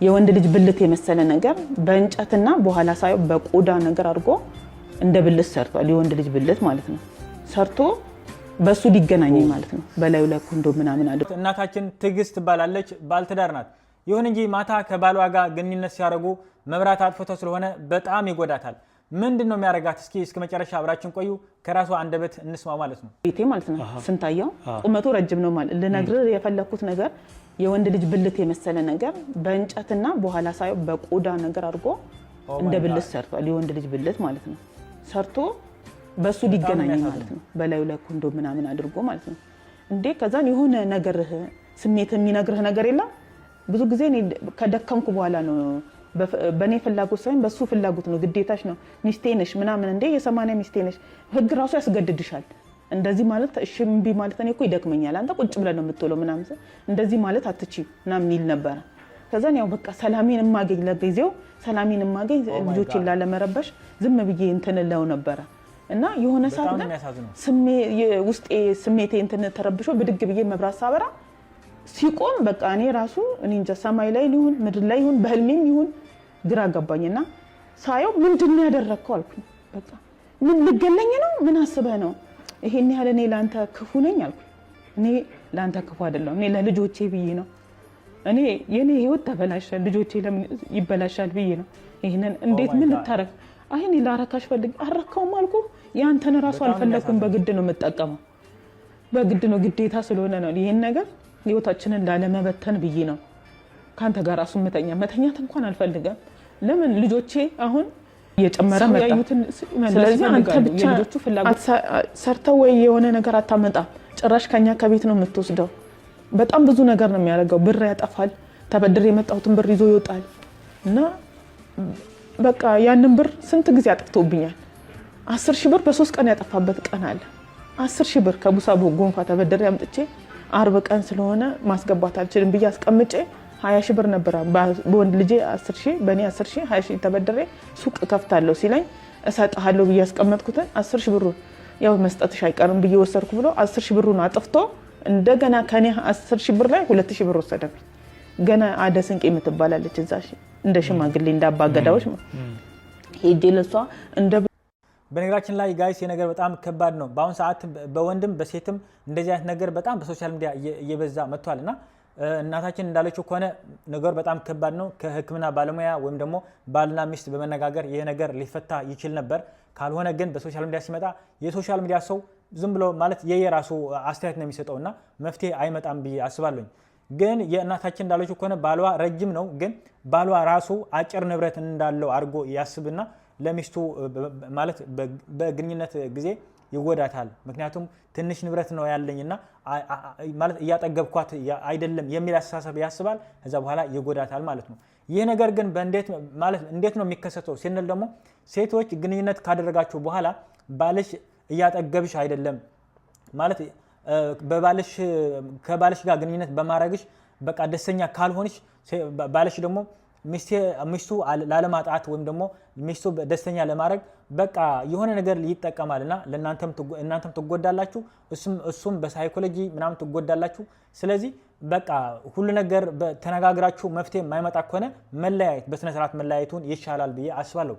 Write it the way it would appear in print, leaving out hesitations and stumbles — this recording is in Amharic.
የወንድ ልጅ ብልት የመሰለ ነገር በእንጨትና በኋላ ሳየው በቆዳ ነገር አድርጎ እንደ ብልት ሰርቷል። የወንድ ልጅ ብልት ማለት ነው። ሰርቶ በሱ ሊገናኘኝ ማለት ነው። በላዩ ላይ ኮንዶም ምናምን አድርጎ። እናታችን ትዕግስት ትባላለች፣ ባለትዳር ናት። ይሁን እንጂ ማታ ከባሏ ጋር ግንኙነት ሲያደርጉ መብራት አጥፍቶ ስለሆነ በጣም ይጎዳታል። ምንድን ነው የሚያደርጋት? እስኪ እስከ መጨረሻ አብራችን ቆዩ፣ ከራሷ አንደበት እንስማ ማለት ነው። ቤቴ ማለት ነው። ስንታየው ቁመቱ ረጅም ነው ማለት ልነግርህ የፈለግኩት ነገር የወንድ ልጅ ብልት የመሰለ ነገር በእንጨትና በኋላ ሳየው በቆዳ ነገር አድርጎ እንደ ብልት ሰርቷል። የወንድ ልጅ ብልት ማለት ነው። ሰርቶ በሱ ሊገናኝ ማለት ነው። በላዩ ላይ ኮንዶም ምናምን አድርጎ ማለት ነው። እንዴ፣ ከዛን የሆነ ነገርህ ስሜት የሚነግርህ ነገር የለም። ብዙ ጊዜ እኔ ከደከምኩ በኋላ ነው፣ በእኔ ፍላጎት ሳይሆን በሱ ፍላጎት ነው። ግዴታሽ ነው፣ ሚስቴ ነሽ ምናምን፣ እንዴ የ80 ሚስቴ ነሽ፣ ህግ ራሱ ያስገድድሻል። እንደዚህ ማለት እሺ እምቢ ማለት እኔ እኮ ይደክመኛል፣ አንተ ቁጭ ብለህ ነው የምትውለው ምናምን፣ እንደዚህ ማለት አትችይም ምናምን ይል ነበረ። ከዛን ያው በቃ ሰላሜን የማገኝ፣ ለጊዜው ሰላሜን የማገኝ ልጆቼን ላለመረበሽ ዝም ብዬ እንትን እለው ነበረ። እና የሆነ ሰዓት ግን ውስጤ ስሜቴ እንትን ተረብሾ ብድግ ብዬ መብራት ሳበራ ሲቆም በቃ እኔ ራሱ እኔ እንጃ ሰማይ ላይ ይሁን ምድር ላይ ይሁን በህልሜም ይሁን ግራ ገባኝና ሳየው ምንድን ነው ያደረግከው አልኩኝ። በቃ ምን ልገለኝ ነው? ምን አስበህ ነው? ይሄን ያህል እኔ ለአንተ ክፉ ነኝ አልኩኝ። እኔ ለአንተ ክፉ አይደለሁም። እኔ ለልጆቼ ብዬ ነው። እኔ የኔ ህይወት ተበላሸ፣ ልጆቼ ለምን ይበላሻል ብዬ ነው። ይሄንን እንዴት ምን ልታረግ? አይ እኔ ላረካሽ ፈልግ አረካውም አልኩ። ያንተን ራሱ አልፈለኩም። በግድ ነው የምጠቀመው፣ በግድ ነው፣ ግዴታ ስለሆነ ነው። ይሄን ነገር ህይወታችንን ላለመበተን ብዬ ነው ከአንተ ጋር ራሱ መተኛ መተኛት እንኳን አልፈልግም። ለምን ልጆቼ አሁን እየጨመረ መጣ። ስለዚህ አንተ ብቻ ሰርተው ወይ የሆነ ነገር አታመጣም። ጭራሽ ከኛ ከቤት ነው የምትወስደው። በጣም ብዙ ነገር ነው የሚያደርገው። ብር ያጠፋል። ተበድር የመጣሁትን ብር ይዞ ይወጣል እና በቃ ያንን ብር ስንት ጊዜ አጥፍቶብኛል። 10,000 ብር በ3 ቀን ያጠፋበት ቀን አለ። 10,000 ብር ከቡሳ ጎንፋ ተበድሬ አምጥቼ አርብ ቀን ስለሆነ ማስገባት አልችልም ብዬ አስቀምጬ 20,000 ብር ነበረ። በወንድ ልጄ 10,000፣ በእኔ 10,000፣ 20,000 ተበድሬ ሱቅ እከፍታለሁ ሲለኝ እሰጥሃለሁ ብዬ ያስቀመጥኩትን 10,000 ብሩን ያው መስጠትሽ አይቀርም ብዬ ወሰድኩ ብሎ 10,000 ብሩን አጥፍቶ እንደገና ከኔ 10,000 ብር ላይ 2,000 ብር ወሰደብኝ። ገና አደ ስንቄ የምትባላለች እዛ እንደ ሽማግሌ እንደ አባገዳዎች ሄጄ ለሷ እንደ በነገራችን ላይ guys የነገር በጣም ከባድ ነው። በአሁን ሰዓት በወንድም በሴትም እንደዚህ አይነት ነገር በጣም በ social media እየበዛ መጥቷል እና እናታችን እንዳለችው ከሆነ ነገሩ በጣም ከባድ ነው። ከሕክምና ባለሙያ ወይም ደግሞ ባልና ሚስት በመነጋገር ይህ ነገር ሊፈታ ይችል ነበር። ካልሆነ ግን በ social media ሲመጣ የ social media ሰው ዝም ብሎ ማለት የየራሱ አስተያየት ነው የሚሰጠው እና መፍትሄ አይመጣም ብዬ አስባለሁኝ። ግን የእናታችን እንዳለችው ከሆነ ባሏ ረጅም ነው፣ ግን ባሏ ራሱ አጭር ንብረት እንዳለው አድርጎ ያስብና ለሚስቱ ማለት በግንኙነት ጊዜ ይጎዳታል። ምክንያቱም ትንሽ ንብረት ነው ያለኝና ማለት እያጠገብኳት አይደለም የሚል አስተሳሰብ ያስባል። ከዛ በኋላ ይጎዳታል ማለት ነው። ይህ ነገር ግን በእንዴት ማለት እንዴት ነው የሚከሰተው ስንል ደግሞ ሴቶች ግንኙነት ካደረጋችሁ በኋላ ባልሽ እያጠገብሽ አይደለም ማለት በባልሽ ከባልሽ ጋር ግንኙነት በማድረግሽ በቃ ደስተኛ ካልሆንሽ ባልሽ ደግሞ ሚስቱ ላለማጣት ወይም ደግሞ ሚስቱ ደስተኛ ለማድረግ በቃ የሆነ ነገር ይጠቀማል እና እናንተም ትጎዳላችሁ፣ እሱም በሳይኮሎጂ ምናምን ትጎዳላችሁ። ስለዚህ በቃ ሁሉ ነገር ተነጋግራችሁ መፍትሄ የማይመጣ ከሆነ መለያየት፣ በስነስርዓት መለያየቱን ይሻላል ብዬ አስባለሁ።